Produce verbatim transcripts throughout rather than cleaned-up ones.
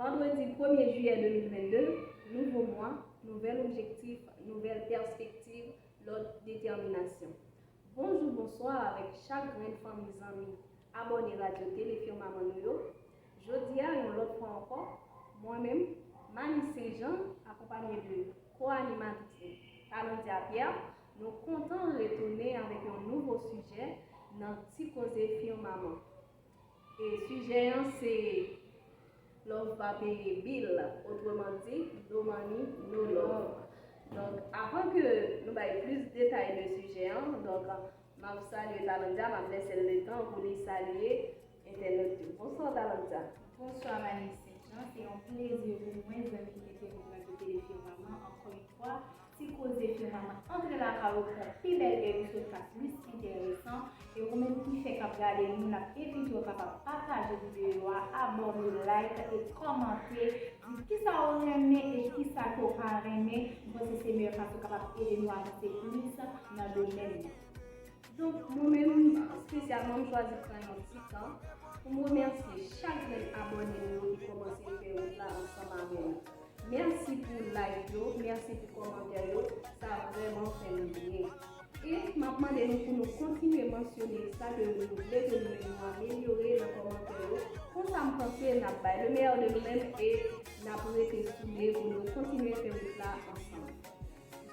Vandredi premye jiyè de mil vennde, nouvo mwa, nouvèl objektif, nouvèl pèspektiv, lòt detèminasyon. Bonjou, bonswa avèk chak grenn fanmi, zanmi, abòne Radyo Tele Firmaman nou yo. Jodi a, yon lòt fwa ankò, mwen menm, Mani Sen Jan, akonpanye de ko-animatris Talandia Pierre, nou kontan retounen avèk yon nouvo sijè nan Ti Koze Firmaman. E sijè an se Love pa peye bil, otreman di, no money, no love. Donk, avan ke nou bay plis detay de sijè an, donk, m ap salye Talandia, m ap lese l letan pou li salye entènot yo. Bonswa, Talandia. Bonswa, Mani Sen Jan. Se yon plezi pou mwen, zanmi entènot Radyo Tele Firmaman, ankò yon fwa. Ti Koze Firmaman antre lakay ou pou yon pi bèl episode k ap plis enteresan. E ou menm ki fèk ap gade nou, n ap envite w kapab pataje videyo a, abòne, like e kòmante, di kisa ou renmen e kisa ke w pa renmen. Mwen panse se meyè fason kapab ede nou avanse plis nan domèn nan. Donk, mwen menm, espesyalman, m chwazi pran yon ti tan pou m remèsye chak grenn abòne nou yo ki kòmanse fè wout la ansanm avè nou. Mèsi pou like yo, mèsi pou kòmantè yo, sa vrèman fè nou byen. E m ap mande nou pou nou kontinye mansyone sa ke nou vle ke nou menm nou amelyore nan kòmantè yo. Konsa m panse n ap bay le meilleur de nou menm e n ap rete soude pou nou kontinye fè wout la ansanm.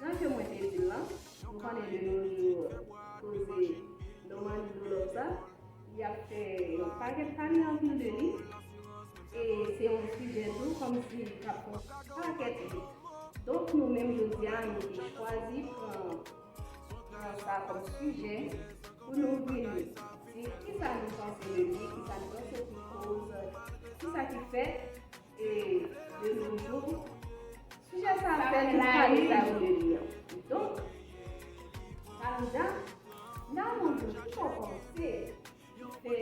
Jan ke mwen te di l lan, nou konnen de nos jours, koze No money, no love sa, y ap fè yon pakèt pale anpil de li. E se yon sijè tou, kòmsi k ap fè yon pakèt li. Donk, nou menm, jodi a, nou te chwazi pran, pran sa kòm sijè pou nou vin di kisa nou panse de li, kisa nou panse ki koz, kisa ki fè, e de nos jours, sijè sa a fè tout pale sa yo de li an. Donk, Talandia, n a mande w kisa w panse ki fè,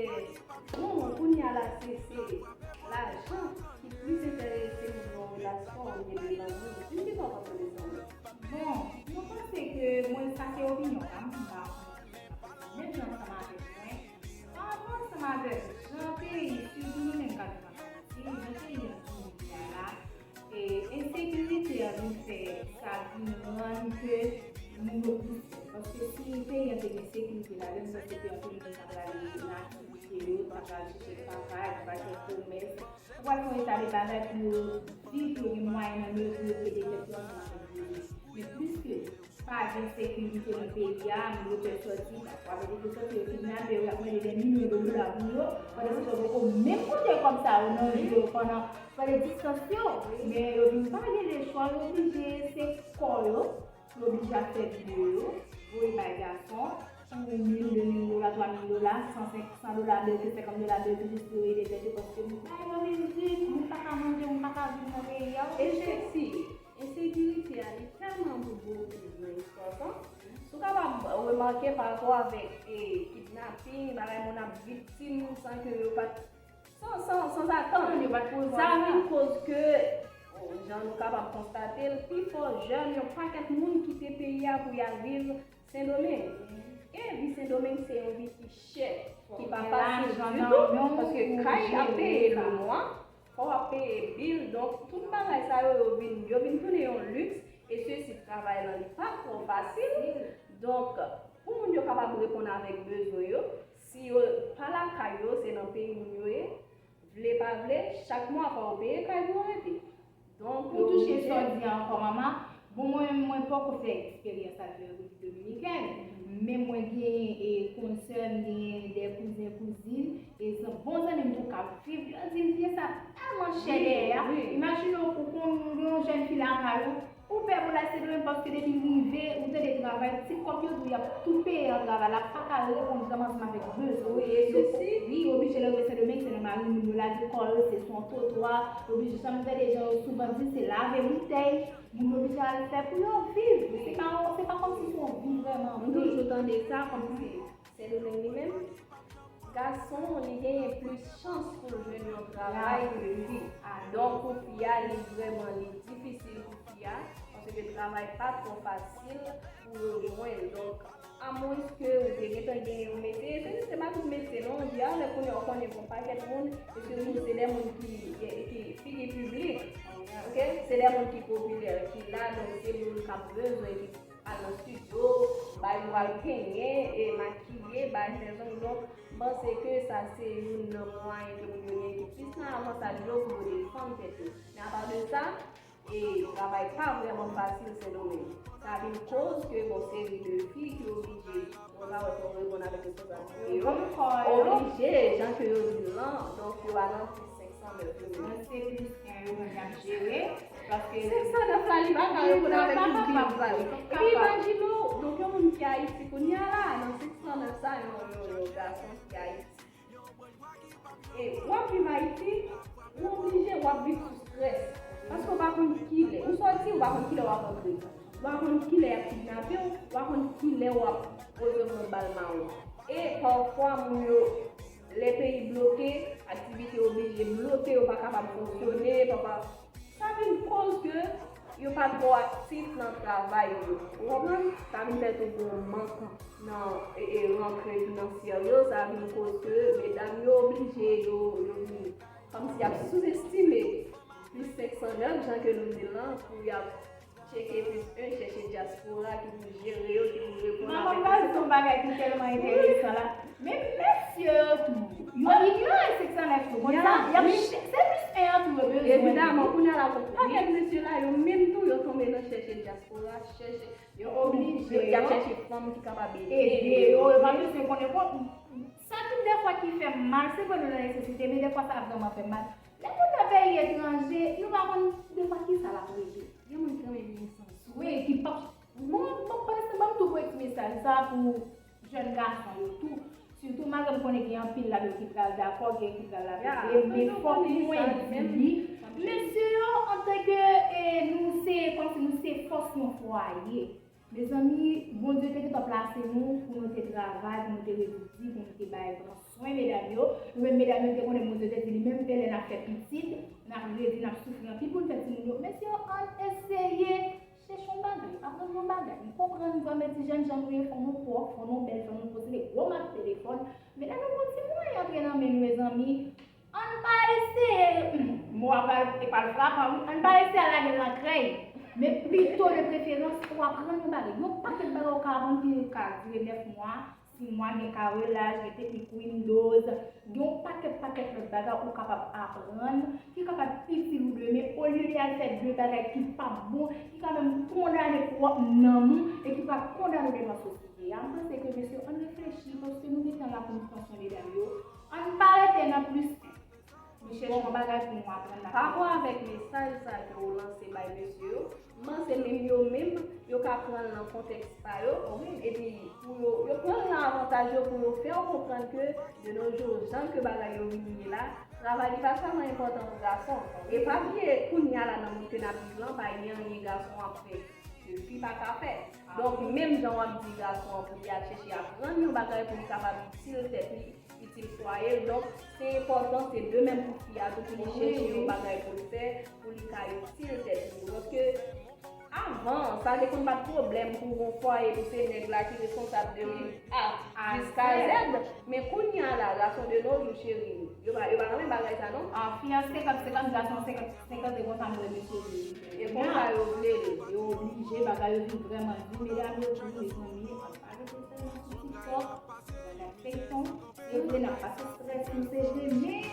bon, kounye a la, se, se lajan ki plis enterese nou nan yon relasyon olye de lanmou. Di m kisa w panse de sa menm. Bon, mwen panse ke mwen, sa se opinyon pa m, m pa menm jan ansanm avèk mwen. Pa rapò ansanm avèk jan peyi, sitou nou menm k ap viv an Ayiti, jan peyi an vin kounye a la, e ensekirite a vin fè sa vin rann ke moun yo plis pè. Paske si peyi an te gen sekirite ladan l, m panse ke anpil moun ta pral nan aktivite yo, ta pral chèche travay, ta pral fè komès, ta pral fè yon eta de bagay pou yo viv, pou yo gen mwayen nan men yo, pou yo ede tèt yo ansanm avèk bebe. Men pliske pa gen sekirite nan peyi a, moun yo pè sòti, pafwa lè yo sòti, yo kidnape yo, y ap mande dè milyon de dola pou yo, pandan se tan yo poko menm konte kòb sa yo nan je yo pandan, pandan distans yo. Men yo vin pa gen lechwa, yo oblije se kò yo, yo oblije ap fè videyo, voye bay gason, pou mil, de mil dola, twa mil dola, san, senk san dola, de, senkant dola, de, jis pou yo ede tèt yo, paske moun pa gen mizik, moun pa ka manje, moun pa ka viv nan peyi a. E se si, ensekirite a, li tèlman bokou nan istwa sa. Si w kapab remake pa rapò avèk, e, kidnaping, bagay moun ap viktim san ke yo pa t, san, san, san atann. Yo pa t prevwa sa. Sa vin koz ke, jan nou kapab konstate l, pifò jèn, yon pakèt moun kite peyi a pou y al viv Sendomeng. E vi Sendomeng se yon vi ki chè, ki pa fasil ditou, paske kay ap peye le mwa, fò w ap peye bil, donk tout bagay sa yo, yo vin, yo vin tounen yon liks, e sesi travay lan li pa twò fasil. Donk, pou moun yo kapab reponn avèk bezwen yo, si yo pa lakay yo, se nan peyi moun yo ye, vle pa vle, chak mwa fò yo peye kay pou yo rete. Donk, pou touche sa w di a ankò, mama, bon, mwen menm, mwen poko fè eksperyans al fè Repiblik Dominikèn, men mwen gen, e, konsè, m gen de kouzen, kouzin, e zan-, bon zanmi m tou k ap viv, yo di m, "Vye sa tèlman chè dèyè a." Imajine w, ou konn gen yon jèn fi lakay ou, ou pè pou l al Sendomeng paske depi l rive, ou tande travay, ti kòb yo di w y ap tou peye an travay la, pa ka reponn granman ansanm avèk bezwen. Wi, e sesi. Wi, oblije lè w rive Sendomeng, se nan mari moun yo lage kò yo, se sou yon twotwa, oblije, jan m tande jan yo souvan di, se lave boutèy, moun yo oblije al fè pou yo viv. Se pa, se pa kòmsi se yon vi vrèman vre. M toujou tande sa, kòmsi Sendomeng li menm, gason, li genyen plis chans pou l jwenn yon travay ke fi. Donk, pou fi a, li vrèman, li difisil pou fi a, paske travay pa twò fasil pou yo jwenn. Donk, amwens ke ou te gentan gen yon metye, se, se pa tout metye non, m di avèk kounye a, ou konnen gen yon pakèt moun, e sitou se de moun ki, ki, ki figi pi Se moun k ap bezwen ki al nan estidyo, bay yo al penyen, e makiye, bay fè zong. Donk, m panse ke sa se youn nan mwayen ke moun yo gen ki plis nan avantaj yo pou yo defann tèt yo. Men apa de sa, e travay pa vrèman fasil Sendomeng. Sa vin koz ke gon seri de fi ki oblije, mwen pa wè fò w reponn avèk responsablite yo, oblije, jan ke yo di l lan, donk yo al nan plis senk san nèf yo menm. Mwen se plis en yo menm y ap jere, paske senk san nèf la, li pa ka reponn avèk tout bib la. Epi imajine w, donk yon moun ki Ayiti kounye a la, nan senk san nèf sa, yon, yon, yon gason ki Ayiti. E w ap viv Ayiti, ou oblije, w ap viv sou strès. Paske w pa konn kilè. Ou sòti, ou pa konn kilè w ap rantre. Ou pa konn kilè y ap kidnape w, ou pa konn kilè w ap poze yon bal mawon. E pafwa, moun yo, lè peyi bloke, aktivite oblije bloke, yo pa kapab fonksyone, pafwa, sa vin koz ke yo pa twò aktif nan travay yo. Ou konprann? Sa vin fè tou gon mank nan, e, e, rantre finansyè yo, sa vin koz ke medam yo oblije, yo, yo vin kòmsi y ap souzestime plis senk san nèf, jan ke nou di l lan, pou y ap tcheke plis en, chèche dyaspora ki pou jere yo, ki pou reponn avèk yo. Mwen konn pral di yon bagay ki tèlman enteresan la. Men mesye yo tou, yo inyore senk san nèf yo. Konn sa, y ap, se plis en an tou yo bezwen. Evidaman, kounye a la, gon pakèt mesye la, yo menm tou, yo tonbe nan chèche dyaspora, chèche, yo oblije, y ap chèche fanm ki kapab ede yo. Yo pa bezwen konnen. Bon, sa tout dèfwa ki fè m mal, se vre nou nan nesesite, men dèfwa sa vrèman fè m mal. Lè moun nan peyi etranje, nou pa konn dèfwa kisa l ap regle. Gen moun ki renmen vin san swe, ki p ap, bon, bon, pandan se tan, ban m tou voye ti mesaj sa pou jèn gason yo tou. Sitou malgre m konnen gen anpil ladan yo ki pral dakò, gen ki pral avèk li, men fòk mwen di li, mesye yo, antanke, e, nou se, kòmsi nou se fòs yon fwaye. Mezanmi, Bondye te gentan plase nou pou nou te travay, pou nou te ret di, pou nou te bay, pran swen medam yo. Nou menm medam yo, nou te konnen Bondye te di li menm, e lè n ap fè pitit, n ap redi, n ap soufri anpil pou n fè timoun yo. Mesye yo, ann eseye chèche yon bagay, aprann yon bagay. M konprann vrèman ti jèn jan nou ye, fò nou pwòp, fò nou bèl, fò nou posede gwo mak telefòn. Men lè nou gon ti mwayen antre nan men nou, mezanmi, ann pa eseye, mo a pral, e pral frapan, wi, ann pa eseye al lage l nan krèy. Men pito de preferans, ou aprann yon bagay. Yon pakèt bagay ou ka aprann ki ka dire nèf mwa, sis mwa, gen karelaj, gen teknik Windows, gen yon pakèt, pakèt lòt bagay ou kapab aprann, ki kapab itil ou demen, olye de al fè de bagay ki p ap bon, ki ka menm kondane pwòp nanm ou, e ki pral kondane w devan sosyete a. M panse ke, mesye, ann reflechi, paske nou gentan la pou nou pran swen medam yo. Ann pa rete nan plis en. Nou chèche yon bagay pou nou aprann la. Parapò avèk mesaj sa ke w lanse bay mesye yo, m panse menm yo menm, yo ka pran l nan kontèks pa yo, epi pou yo, yo pran l nan avantaj yo pou yo fè w konprann ke, de nos jours, jan ke bagay yo vin ye la, travay li pa sèlman enpòtan pou gason. E pa bliye, kounye a la nan mond ke n ap viv lan, pa gen anyen gason ap fè ke fi pa ka fè. Donk, menm jan w ap di gason an pou li al chèche aprann yon bagay pou li kapab itil tèt li, itil fwaye l. Donk, se enpòtan, se de menm pou fi a tou, pou li chèche yon bagay pou l fè, pou li ka itil tèt li. Paske, avan, sa te konn pa t pwoblèm pou gon fwaye, pou se nèg la ki responsab de A jiska Z. Men kounye a la, gason de nos jours, cheri, yo pa, yo pa renmen bagay sa, non? An, fi an senkant senkant, gason senkant senkant, e konsa m wè mesye yo ye. E konsa yo vle l. Yo oblije, bagay yo vin vrèman di. Medam yo tou, mezanmi, ann pa rete sèlman sou TikTok, nan feyton, e vre n ap pase strès, nou se vre, men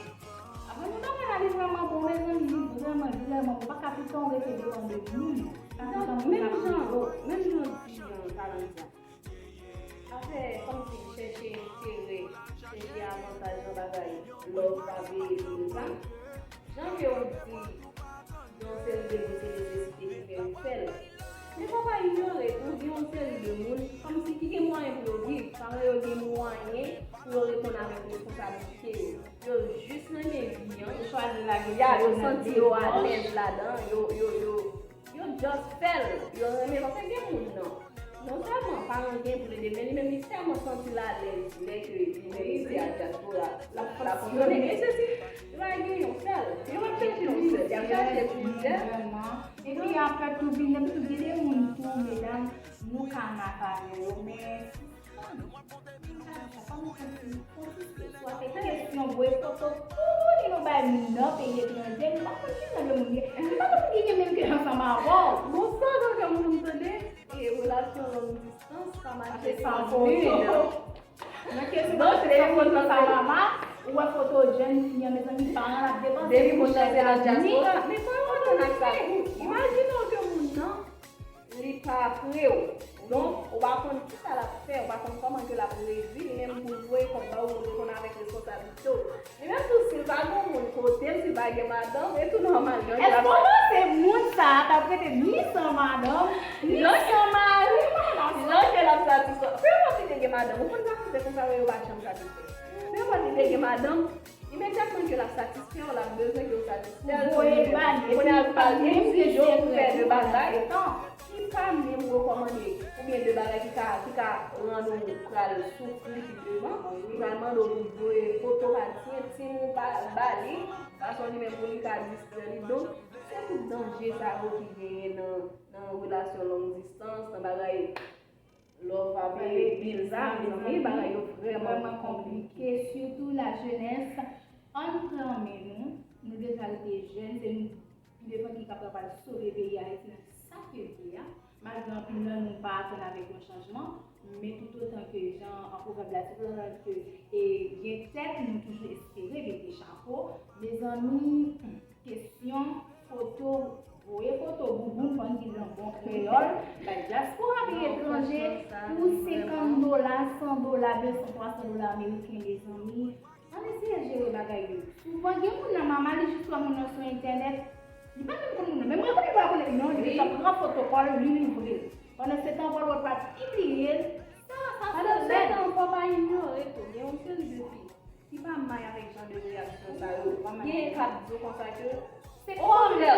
apre nou ta wè la, li vrèman bon, mezanmi, li vrèman, li vrèman bon. Pa ka tout tan w rete depan de moun. Pa tout tan moun ap di, oh. Menm jan w di an, Kalandja, afè kòmsi chèche enterè, chèche avantaj nan bagay lè w pa veye pou nou sa. Jan ke w di, gen yon seri de moun se nesesite ki fè yo fè l. Men fò w pa inyore tou, gen yon seri de moun, kòmsi ki gen mwayen pou yo viv, paran yo gen mwayen pou yo reponn avèk responsablite yo. Yo jis renmen vi an. Yo chwazi lage yo santi yo alèz ladan, yo, yo, yo, yo just fè l. Yo renmen, paske gen moun nan, non sèlman paran gen pou l ede, men li menm li tèlman santi l alèz lè ke li menm li se a dyaspora, l ap fonksyone. E se si li pa gen yon sèl, yo ap chèche plizyè, y ap chèche plizyè. Epi apre tou vin, epi tou gen de moun tou, medam, nou ka anafè avè yo, men Sa pa yon kesyon, se kesyon voye foto kouri nou bay moun nan peyi etranje, nou pa konn ki jan de moun ye. Nou pa konn ki gen menm ke ansanm avè w. Bon, sa, Relasyon long distans pa mache san foto. Nan kesyon de foto sa, mama, ou wè foto jèn fi an, mezanmi, paran l ap depanse. Depi moun nan se nan dyaspora. Men fò yo konprann ak sa tou. Imajine w ke moun nan, li pa pre w. Donk, ou pa konn ki sa l ap fè, ou pa konn kòman ke l ap redi li menm pou l voye kòb ba ou, ou reponn avèk responsablite w. Li menm tou, si l pa gen moun kote l, si l pa gen madanm, e tou nòmal, jan ke l ap... Èske w panse moun sa a t ap rete ni san madanm, ni san mari? Jan ke l ap satisfè. Peu importe li te gen madanm, ou konn sa ki fè konsa yo pa janm satisfè. Peu importe li te gen madanm, imedyatman ke l ap satisfè w, l ap bezwen ke w satisfè l, kounye a l pa gen ti jan pou fè de bagay ki pa menm rekòmande, oubyen de bagay ki ka, ki ka rann ou pral soufri pi devan, li pral mande w pou voye foto pa ti entim ou ba, ba li, fason li menm pou li ka distrè li. Donk, se tout danje sa yo ki genyen nan, nan relasyon long distans, nan bagay love pa peye bil sa, mezanmi, bagay yo vrèman konplike. Sitou lajenès, ann pran men nou, nou deja rete jèn, se nou pi devan ki ka pral sove peyi Ayiti nan sa ke l ye a. Malgre anpil nan nou pa atann avèk yon chanjman, men toutotan ke jan an pwovèb la di, toutotan ke, e, gen tèt, nou toujou espere mete chapo. Mezanmi, kesyon foto, voye foto bouboun, fò n di l nan bon kreyòl, bay dyaspora peyi etranje, pou senkant dola, san dola, de san, twa san dola ameriken, mezanmi. Ann eseye jere bagay yo. Souvan, gen moun nan mama li jis wè moun nan sou entènèt. Li pa menm konn moun nan. Men mwen konnen pa konnen non, li deja pran foto kò l, li livre l. Pandan se tan, w ap wè l pibliye l. Sa, sa fè lèd. Pandan se tan, fò pa inyore tou. Gen yon seri de fi ki pa may avèk jan de reyaksyon sa yo. Genyen k ap di w konsa ke, o kontrè,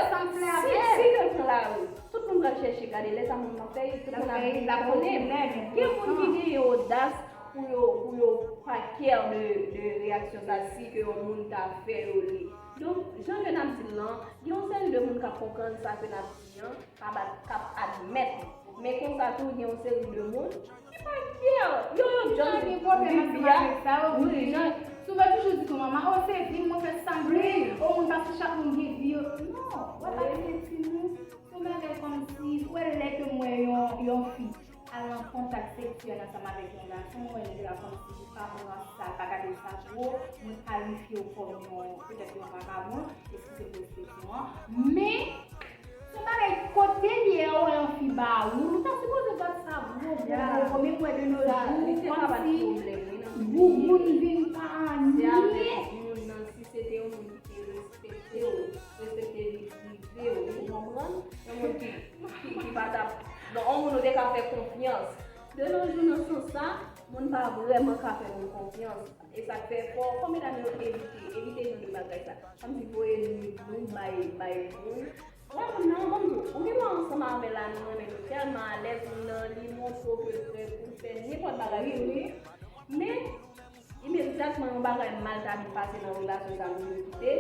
si, si ke l pran lari, tout moun pral chèche gade lè sa moun nan fè, tout moun ap vin konnen. Gen moun ki genyen odas pou yo, pou yo pa kè de, de reyaksyon sa si ke yon moun ta fè yo li. Donk, jan ke n ap di l lan, gen yon seri de moun k ap konprann sa ke n ap di an, k ap, k ap admèt li. Men konsa tou, gen yon seri de moun ki pa kè. Yo, yo just viv vi a. Wi, jan. Souvan toujou di tou, manman, o, se vi m, mwen fè sa m vle. O, moun pa si chak moun gen vi yo. Non, w ap aksepte nou. Se yon bagay kòmsi, ou wè lè ke m wè yon, yon fi al nan kontak seksyèl ansanm avèk yon gason, mwen nèg la kòmsi li pa pran sa, pa gade sa gwo, mwen kalifye w kòm yon, petèt yon vakabon, eskize pou ekspresyon an. Men, se yon bagay kote l ye a, ou wè yon fi ba ou, ou ta sipoze gad sa gwo, gwo, gwo, gwo, men m wè de nos jours, kòmsi bouboun vin pa anyen. Se avèk moun nan, si se te yon moun ki te respekte w, respekte vi prive w, ou konprann? Yon moun ki, ki, ki pa t ap, bon, yon moun ou te ka fè konfyans. De nos jours, nan sans sa, moun pa vrèman ka fè moun konfyans. E sa k fè fò, fò medam yo evite, evite jan de bagay sa. Kòmsi voye nude nou bay, bay moun. Wè moun nan, ban m di w, ou gen dwa ansanm avè l la, nou renmen nou tèlman alèz, moun nan, li montre w ke l prè pou l fè nenpòt bagay pou ou. Men, imedyatman yon bagay mal ta vin pase nan relasyon sa, moun yo kite.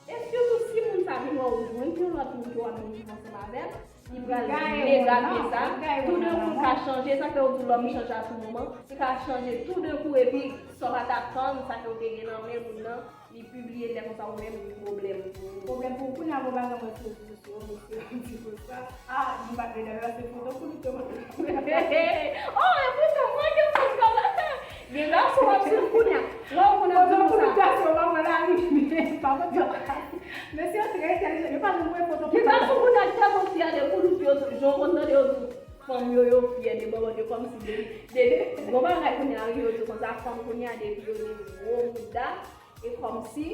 E sitou si moun sa vin wè ou jwenn yon lòt moun ke w ap vin viv ansanm avè l, li pral negate sa. Toudenkou, l ka chanje, sa fè yo di w lòm chanje a tou moman. Li ka chanje toudenkou, epi sa w pa t atann, sa ke w te gen nan men moun nan, li pibliye l lè konsa, ou menm, pwoblèm pou ou. Pwoblèm pou ou. Kounye a, bon, pa gen mwen sou rezo sosyo, mesye, m di konsa. Ah, nou pa t vle nan se foto koulout yo mande. Oh, e poutan, mwen gen sou kòmantè. Gen gason w ap swiv kounye a. Lè w konn ap di konsa. Foto koulout gason yo pa pran lari. Pa konn yo. Mesye yo trè entèlijan. Yo pa janm voye foto koulout. Gen gason kounye a ki tèlman fyè de koulout yo, jan w konn tande yo di fanm yo, yo fyè de bòbòt yo kòmsi depi, depi, bon bagay kounye a, yo di konsa, fanm kounye a depi yo gen gwo mouda, e kòmsi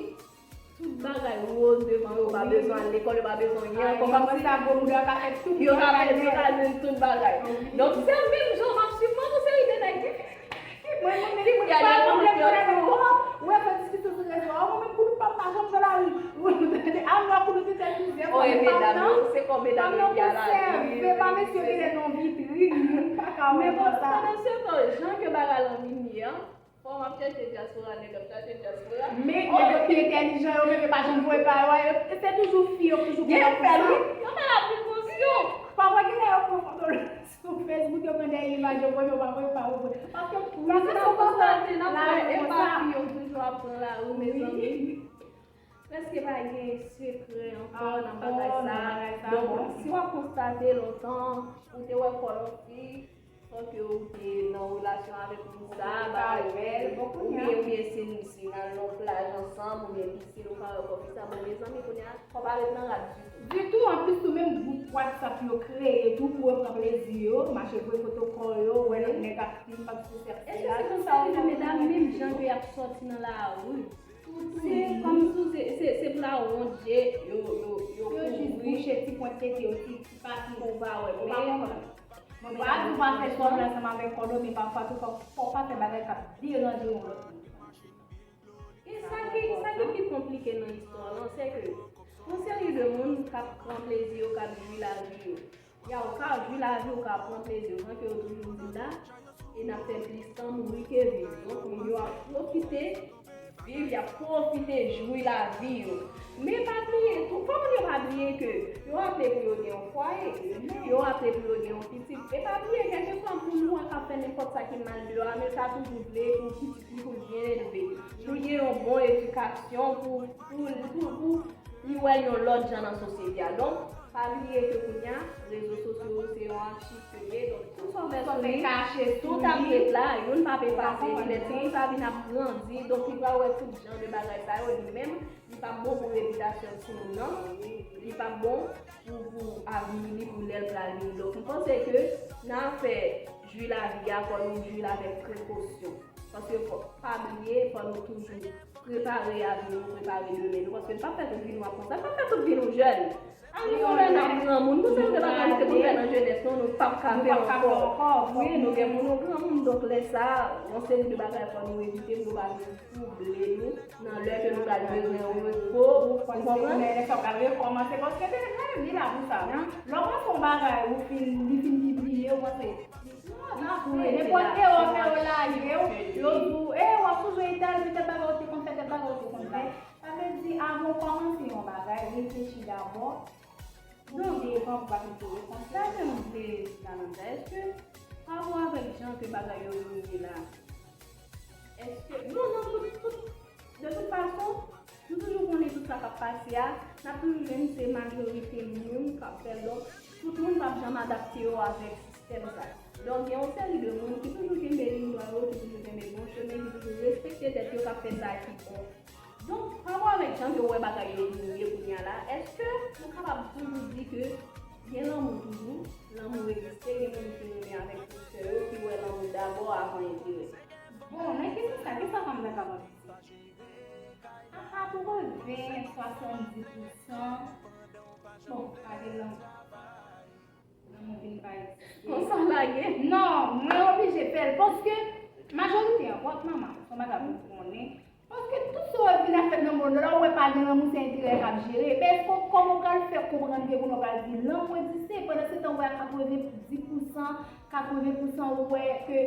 tout bagay woz devan yo, yo pa bezwen al lekòl, yo pa bezwen anyen ankò, kòmsi yo ka fè tout bagay, yo ka jwenn tout bagay. Donk, se menm jan m ap swiv mwen, yon seri de nèg ki, ki gade koulout yo tou. Ou wè, fè diskisyon sou rezo a, mwen menm koulout pa m pa janm pran lari. Ou tande, a, mwen koulout te tèl plizyè fwa, men pa m nan. Se kò medam yo ki al lari. Pa mesye yo genlè nan vitrin, moun pa ka wè konsa. Men bon, pandan se tan, jan ke bagay lan vin ye an, fò m ap chèche dyaspora, nèg ap chache dyaspora. Men nèg yo pi entèlijan, yo menm yo pa janm voye pa yo, yo, se toujou fi yo toujou gen fè wi. Yo mal ap pran pozisyon. Pafwa genlè yo pran foto sou Facebook, yo pran dèyè imaj, yo voye, yo pa voye, yo pa voye. Paske wi, se sa w konstate, n ap wè, e pa fi yo toujou ap pran lari, mezanmi. Prèske pa gen sekrè ankò nan bagay sa. Donk, si w ap konst-, Sa te lontan, ou te wè kò yon fi, tanke ou te nan relasyon avèk moun sa, bagay, oubyen, oubyen si n, si n al nan plaj ansanm, oubyen pisin, ou ka wè kò fi sa, bon, mezanmi, kounye a, kò pa ret nan rad ditou. Ditou, anplis, tou menm gwoup WhatsApp yo kreye tou pou yo pran plezi yo, mache voye foto kò yo, wè lòt nèg ap fin pase sèks la, tout sa yo fè. Medam, menm jan ke y ap sòti nan lari, se kòmsi se, se, se pou lawont je yo, yo, yo kouvri. Yo jis bouche ti pwent tete yo, ti, ti pati. Pou w pa wè, men ou pa konprann. Mwen pa di w pa fè sòm ansanm avèk kò w, men pafwa tou fò, fò w pa fè bagay k ap deranje yon lòt moun. E sa ki, sa ki pi konplike nan istwa lan, se ke yon seri de moun k ap pran plezi yo, k ap jwi lavi yo. Ya, ou ka jwi lavi, ou ka pran plezi yo, jan ke yo toujou di la, e n ap fè plis tan mouri ke viv. Donk, moun yo ap pwofite viv, y ap pwofite jwi lavi yo. Men pa bliye tou, fò moun yo pa bliye ke yo aple pou yo gen yon fwaye, yo aple pou yo gen yon pitit. E pa bliye, kèlkeswa moun ou wè k ap fè nenpòt sa ki mal deyò a, men l ka toujou vle pou pitit li pou l byen elve, pou l gen yon bon edikasyon, pou, pou, pou, pou li wè l yon lòt jan nan sosyete a. Donk, pa bliye ke kounye a, rezo sosyo yo se yon achiv ke l ye. Donk, tout sa w fè sou li, tout ap ret la, youn p ap efase li. Lè timoun sa vin ap grandi, donk li pral wè tout jan de bagay sa yo, li menm, li p ap bon pou repitasyon timoun nan, li p ap bon pou, pou avni li, pou lè l pral vini. Donk, m panse ke nan afè jwi lavi a, fò nou jwi l avèk prekosyon. Paske fò, pa bliye, fò nou toujou prepare avni nou, prepare demen nou, paske n p ap fè tout vi nou ap konsa, n p ap fè tout vi nou jèn. Avni nou lè n ap granmoun, nou se yon bagay nou te konn fè nan jenès nou, nou p ap ka fè ankò. Fòk nou gen pou nou granmoun, donk lè sa a, yon seri de bagay fò nou evite pou yo pa vin twouble nou nan lè ke nou pral bezwen repo, ou konprann? Lè sa w pral rekòmanse, paske se, se vi la pou sa. Lè w panse yon bagay, ou fin, li fin pibliye, ou panse, non, n ap vre, nenpòt erè w fè, yo lage w, yo di w, e, w ap sonje tèl, tèl bagay ou te konn fè, tèl bagay ou te konn fè. Sa vle di, avan w kòmanse yon bagay, reflechi dabò, pou pi devan, pou pa kite yo konsa. Sa ke m vle di Nalanda, èske, pa rapò avèk jan ke bagay yo ye la, èske, non, nan tout, tout, de tout fason, nou toujou konnen tout sa k ap pase a, n ap toujou jwenn se majorite moun k ap fè l. Donk, tout moun p ap janm adapte yo avèk sistèm sa. Donk, gen yon seri de moun ki toujou kenbe liy dwat yo, ki toujou kenbe bon chemen, ki toujou respekte tèt yo, k ap fè sa ki bon. Donk, pa rapò avèk jan ke w wè bagay yo vin ye kounye a la, èske nou kapab toujou di ke gen lanmou toujou, lanmou egziste, gen moun ki renmen avèk tout kè yo, ki wè lanmou dabò avan enterè? Bon, nan kesyon sa, kisa fanm nan kapab di? A katreven, swasanndis pousan, bon, pa gen lanmou. Lanmou vin pa egziste. Konsa w lage? Non, mwen oblije fè l, paske majorite an, bòt manman, se yon bagay pou konnen. Paske tout sa w ap vin ap fè nan mond lan, lè w wè pa gen lanmou, se enterè k ap jere. Men èske w, kòman w pral fè konprann ke moun nan pral di lanmou egziste, pandan se tan w wè a katreven dis pousan, katreven pousan, ou wè ke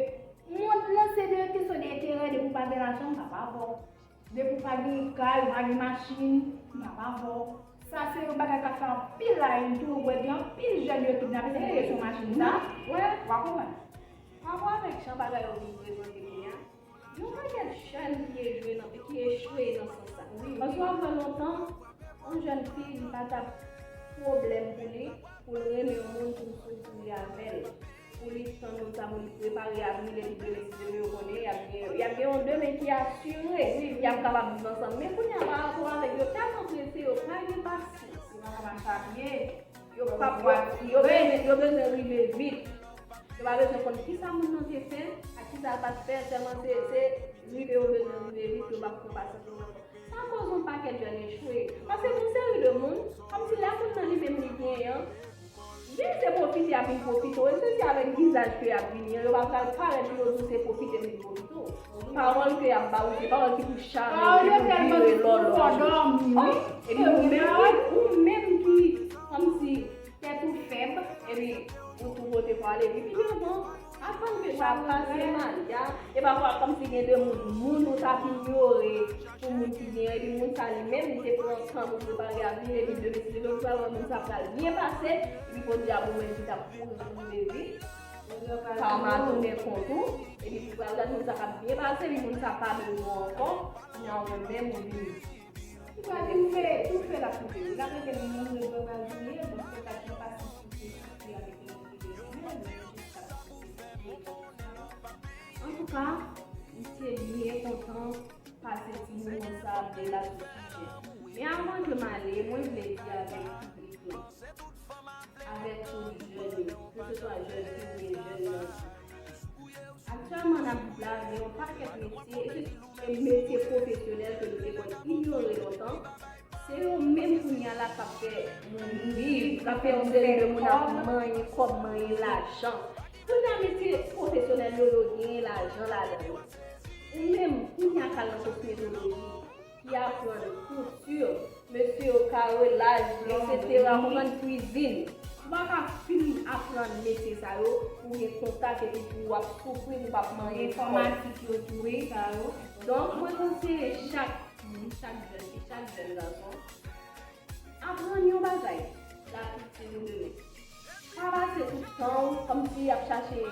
mond lan se de kesyon de enterè, depi w pa gen lajan, m p ap avè w. Depi w pa gen kay, ou pa gen machin, m p ap avè w. Sa se yon bagay k ap fè anpil larenn tou, ou wè gen anpil jèn yo kidnape, se pou kesyon machin sa. Wè, w a konprann. Pa rapò avèk jan bagay yo vin prezante kounye a, gen yon pakèt jèn ki echwe nan, ki echwe nan sans sa. Paske w ap wè lontan, yon jèn fi, li pa t ap pwoblèm pou li, pou l renmen yon moun, pou l soufri avè l, pou li tann moun sa, pou li prepare avni l, epi demen, si Dye vle, yo konnen y ap gen, y ap gen yon demen ki asire, y ap kapab viv ansanm. Men kounye a, pa rapò avèk yo tèlman prese, yo pa gen pasyans. Yo pa ka mache a pye. Yo p ap, yo bezwen, yo bezwen rive vit. Yo pa bezwen konn kisa moun nan te fè, ak kisa l pa t fè, sèlman se, se rive yo bezwen rive vit, yo p ap pran pasyans yo ankò. Sa koz yon pakèt jèn echwe. Paske gon seri de moun, kòmsi lè moun nan li menm li genyen an, men se pwofite y ap vin pwofite w. E se si avèk vizaj ke y ap vini an, yo pa pral parèt pou yo di w se pwofite m vin pwofite w. Pawòl ke y ap ba w, se pawòl ki pou chame, ki pou vire lòlòj. Epi ou menm ki, ou menm ki, kòmsi tèt ou fèb, epi ou tou pote pou ale. Epi pi devan, atann ke sa ap pase mal, ya. E pafwa kòmsi gen de moun, moun ou t ap inyore pou moun ki gen, epi moun sa li menm, li te pran tan pou prepare avni l, epi demen si Dye vle, ou pral wè moun sa pral byen pase, epi Bondye ap ou menm ki t ap kouri pou rive vit. Karma tounen kont ou, epi ou pral gade moun sa k ap byen pase, epi moun sa pa bezwen w ankò, kounye a ou menm menm ou vini. Li pral di, ou fè, ou fè l ap toufe. L ap rete nan yon regre pral touye, bon, se sa ki pase sou Antouka, m te byen kontan pase ti moman sa ap deba sou sijè. Men avan ke m ale, mwen vle di avèk piblik lan, avèk tout jèn yo, keseswa jèn fi oubyen jèn gason. Aktyèlman, n ap viv la, gen yon pakèt metye, e se, e metye pwofesyonèl ke nou te konn inyore lontan, se yo menm kounye a la k ap fè moun viv, k ap fè yon seri de moun ap manyen kòb, manyen lajan. Kounye a, metye pwofesyonèl yo, yo genyen lajan ladan yo. Ou menm, kounye a k al nan kosmetoloji, ki aprann kouti, mesye yo, kare laj, etsetera, konprann kwizin. Ou pa ka fin aprann metye sa yo pou gen kontak epi pou w ap soufri, pou w p ap manyen kòb. Enfòmatik yo tou, wi, sa yo. Donk, mwen konseye chak moun, chak jèn fi, chak jèn gason, aprann yon bagay, la kilti nou demen. Pa pase tout tan w kòmsi ap chache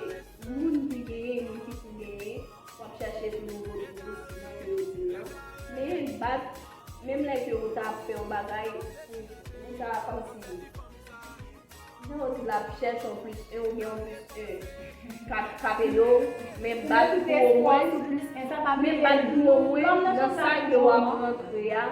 moun ki genyen, moun ki pou genyen, w ap chache pou nouvo toujou, jan ke yo di l lan. Men bat, menm lè ke ou ta ap fè yon bagay, ou, ou ta kòmsi, jan yo di l, ap chèche yon plis en oubyen yon plis en k ap, k ap ede w, men bat pou omwen, men bat pou omwen nan sa ke w ap rantre a,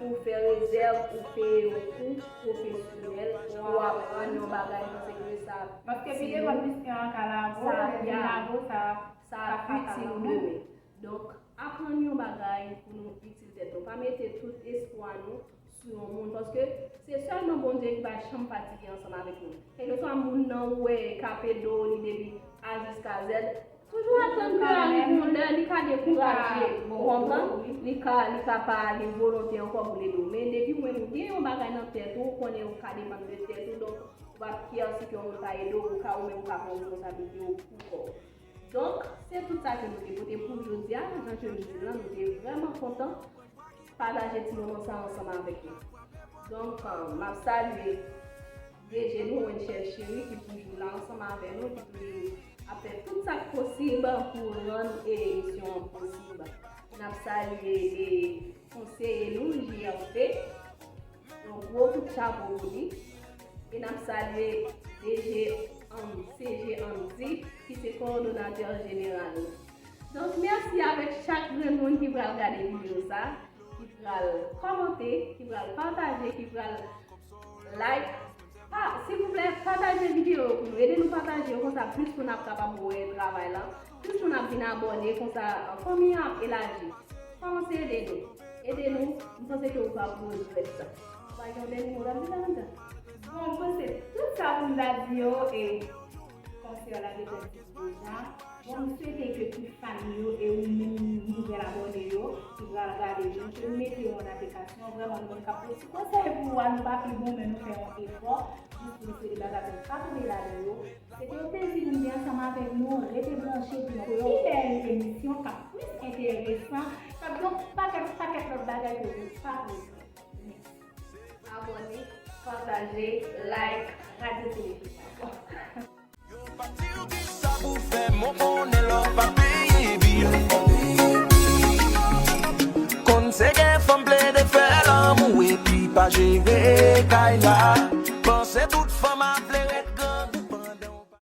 pou w fè rezèv, ou peye yon kou pwofesyonèl, pou w aprann yon bagay, paske sa, paske pi devan plis en an ka lave w, sa, lè l fin lave w, sa, sa ap itil ou demen. Donk, aprann yon bagay pou nou itil tèt nou. Pa mete tout espwa nou sou yon moun, paske se sèlman Bondye ki pa janm fatige ansanm avèk nou. Kèlkeswa moun nan ou wè k ap ede w, li depi A jiska Z, toujou atann ke arive yon lè, li ka dekouraje, ou konprann? Li ka, li ka pa gen volonte ankò pou l ede w. Men depi w menm ou gen yon bagay nan tèt ou, ou konnen ou ka depann de tèt ou, donk ou p ap care si ke yon moun pa ede w, ou ka, ou menm ou ka pran responsablite w pou kò w. Donk, se tout sa ke nou te pote pou jodi a. Jan ke m di l lan, nou te vrèman kontan pataje ti moman sa ansanm avèk nou. Donk, euh, m ap salye D J nou, Wenchel Cheri, ki toujou la ansanm avè nou, ki toujou ap fè tout sa k posib pou rann, e, emisyon an posib. N ap salye, e, konseye nou, J F P. Yon gwo kout chapo pou li. E n ap salye D J An-, C J Andy, ki se kowòdonatè jeneral nou. Donk, mèsi avèk chak grenn moun ki pral gade videyo sa, ki pral kòmante, ki pral pataje, ki pral like. Pa, silvouplè, pataje videyo yo pou nou. Ede nou pataje yo, konsa plis moun ap kapab wè travay la. Plis moun ap vin abòne, konsa, fanmi an ap elaji. Kòmanse ede nou. Ede nou, m panse ke ou p ap regrèt sa. Ou pa gen yon dènye mo w ap di, Samantha? Bon, m panse tout sa pou m ta di yo, e konsèy la te fèt deja. Bon, m swete ke tout fan yo e ou menm nouvèl abòne yo ki pral gade yo, ke nou mete yo an aplikasyon. Vrèman, nou menm k ap pote ti konsèy pou ou a, nou pa pi bon, men nou fè yon efò jis pou nou swete bagay pou nou pa tonbe ladan yo. Se te yon plezi pou m te ansanm avèk nou. Rete branche pou yon pi bèl emisyon k ap plis enteresan, k ap gen yon pakèt, pakèt lòt bagay ke nou pa prezante. Mèsi. Abòne, pataje, like, Radyo Tele Fisa. Yo pa di w kisa pou fè, men w konnen lè w pa peye bil. Konn se gen fanm plede fè lanmou epi pa jere kay la.